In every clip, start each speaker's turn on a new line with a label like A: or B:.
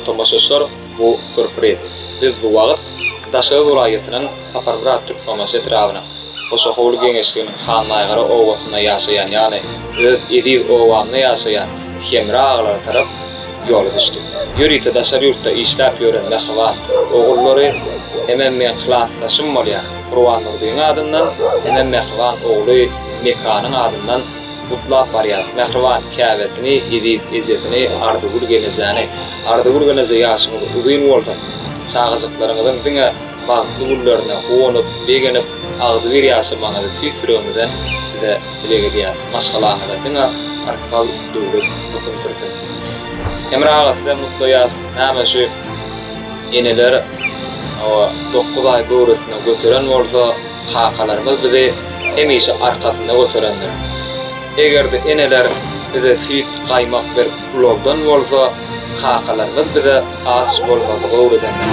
A: tomaşaçylar bu sürpriz. Biz bu wagt Daşoguz welaýatynyň Saparmyrat Türkmenbaşy etrabynyň Goşahowly geňeşliginiň Hannaýgara obasynda ýaşaýan ýagny öz eziz obamda ýaşaýan Hemra agalara tarap ýola düşdük. Ýörite daşary ýurtda işläp ýören mähriban ogullary hemem meň klasdaşym bolýar Gurbandurdyň adyndan hemem mähriban ogly Mekanyň adyndan gutlap barýas mähriban käbesini, eziz ejesini Arzygül gelnejäni. Arzygül gelneje ýaşyňyz uzyn bolsun! Çagajyklaryňyzyň diňe bagtly günlerine guwanyp, begenip, agzybir ýaşamagyňyzy tüýs ýüregimizden size dileg edýäs. Maşgalaňyzda diňe rysgal, döwlet höküm sürsün. Hemra aga sizem gutlaýas. Näme şu eneler hawa 9 aý göwresinde göteren bolsa, kakalarymyz bizi hemişe arkasynda göterendir. Eger-de eneler bize süýt, gaýmak berip ulaldan bolsa, kakalarymyz bize aç bolmazlygy öwredendir.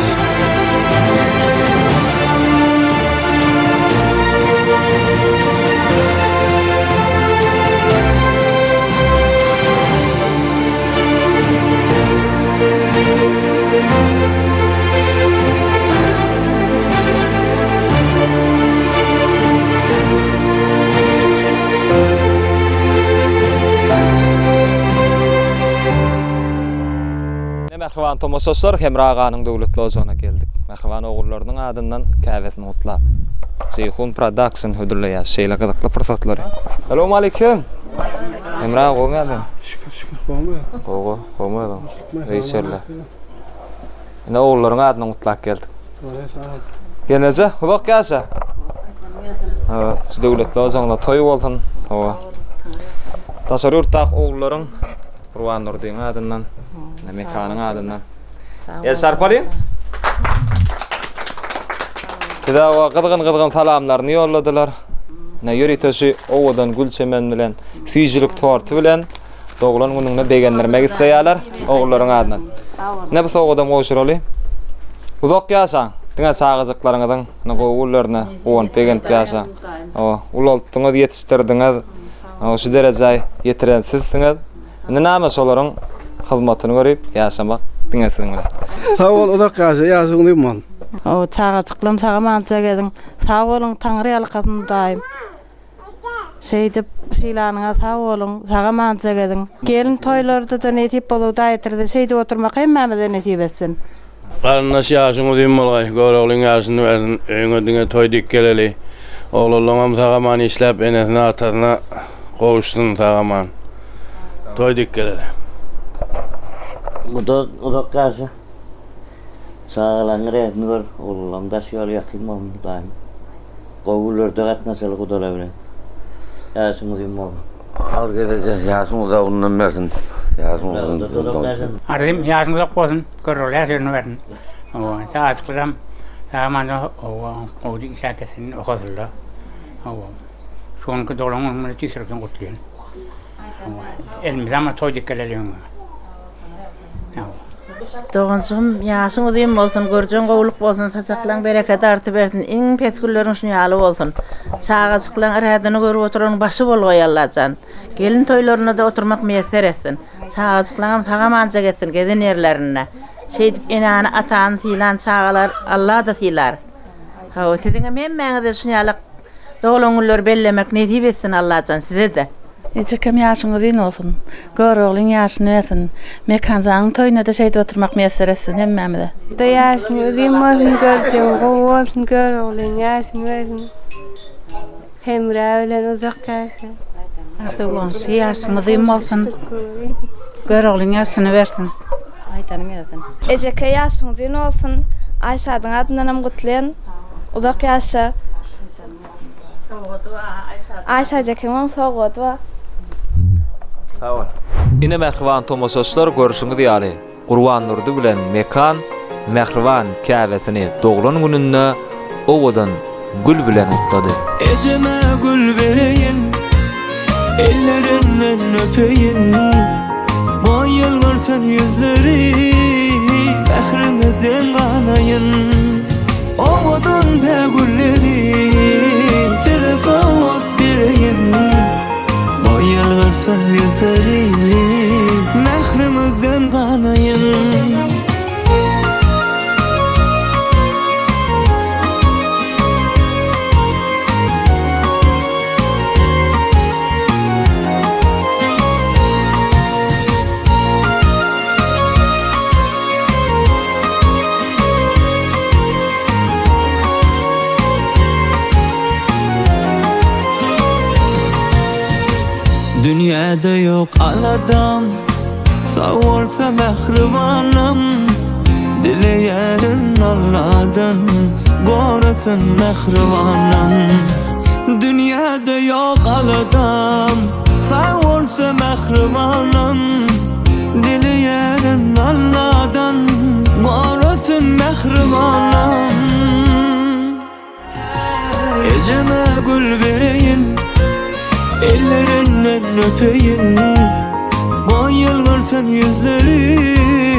A: Ine mähriban tomaşaçylar Hemra aganyň döwletli ojagyna geldik. Mähriban ogullarynyň adyndan käbesini gutlap. Jeýhun Production hödürleýär şeýle gyzykly pursatlary. Salowmaleýkim. Hemra aga gowymy ýagdaýyň?
B: Şükür şükür gowymy?
A: Gowy, gowymy özüň? Öý içeride. Ine ogullaryň adyndan gutlap geldik. Gelneje, uzak ýaşa. Evet, şu döwletli ojagyňda toý bolsun. Hawa. Daşary ýurtdaky ogullaryň Gurbandurdyň adyndan, Mekanyň adyndan. El çarpalyň. Size o gyzgyn-gyzgyn salamlaryny ýolladylar. Ine ýörite şu owadan gül çemen bilen, süýjülik torty bilen Doglan günüňde begendirmek isleýärler ogullaryň adyndan. Ine bu sowgadam gowşuraly. Uzak ýaşaň. Diňe çagajyklaryňyzyň gowy günlerine guwanyp begenip ýaşaň. Hawa, ulaltdyňyz, ýetişdirdiňiz. Hawa, şu derejä ýetiren sizsiňiz. Indi näme şolaryň hyzmatyny görüp ýaşamak diňe siziň bilen.
B: Sag bol uzak ýaşa ýaşyň uzyn bolsun.
C: Hawa çagajyklam sag-amanja geziň. Sag boluň Taňry ýalkasyn Hudaýym. Şeýdip sylanyňa sag boluň, sag-amanja geziň. Gelin toýlarda-da nesip bolsa Hudaý ýetirse şeýdip oturmak hemmämize nesip etsin.
D: Garyndaş ýaşyň uzyn bolgaý, Göroglyň ýaşyny bersin, öýüňe diňe toý dik geleli. Oglanlaňam sag-aman işläp enesine atasyna gowuşsyn sag-aman. Toý dik geleli.
E: Guda uzak ýaşa. Çagalaň rehini gör, oglanlaň daş ýoly ýakyn bolsun Hudaýym. Gowy günlerde gatnaşaly gudalar bilen. Ýaşyň uzyn bolsun.
D: Az gezejek ýaşyň uzagyndan bersin. Ýaşyň uzyn.
F: Arzym ýaşyň uzak bolsun, görogly ýaşyny bersin. Hawa, çagajyklaram sag-aman hawa, gowy işläp ketsin, okasynlar. Hawa. Şu günki doglan günüň bilen tüýs ýürekden gutlaýan. Hawa. Elmydama toý dik geleli öňüňe.
C: Doganjygym ýaşyň uzyn bolsun, görjeň gowulyk bolsun, saçaklaň berekedi artybersin, iň pes günleriň şuny ýaly bolsun. Çagajyklaň irädini görüp oturanyň başy bolgaý Allajan. Gelin toýlarynda-da oturmak miýesser etsin. Çagajyklaňam sag-amanja gezsin gezen ýerlerinde. Şeýdip enäni, atany sylan çagalar Alla-da sylar. Hawa, siziňem hemmäňize şuny ýaly Doglan günleri bellemek nesip etsin Allajan size-de.
G: Ejekem ýaşyň uzyn bolsun. Göroglyň ýaşyny bersin. Mekanjanyň toýuna-da şeýdip oturmak miýesser etsin hemmämize.
H: Ýaşyň uzyn bolsun görjegiň gowy bolsun Göroglyň ýaşyny bersin Hemra bilen uzak ýaşa.
G: Arzuw goňşy ýaşyň uzyn bolsun Göroglyň ýaşyny bersin.
H: Ejeke ýaşyň uzyn bolsun Aýşadyň adyndanam gutlaýan uzak ýaşa Aýşa ejekeňem sowgady bar.
A: Sag bol. Ine mähriban tomaşaçylar görşüňiz ýaly Gurbandurdy bilen Mekan mähriban käbesini doglan gününde owadan gül bilen gutlady.
I: Ejeme gül bereýin, ellerinden öpeýin. Goý ýylgyrsyn ýüzleri, mähriňizden ganaýyn. Owadan bägülleri size sowgat bereýin. Goý ýylgyrsyn ýüzleri, mähriňizden ganaýyn. Dünýäde ýok aladam, Sag bolsa mähribanym. Dileýärin Alladan, Gorasyn mähribanym. Dünýäde ýok aladam, Sag bolsa mähribanym. Dileýärin Alladan, Gorasyn mähribanym. Ejeme gül bereýin, Ellerinden öpeýin, Goý ýylgyrsyn ýüzleri.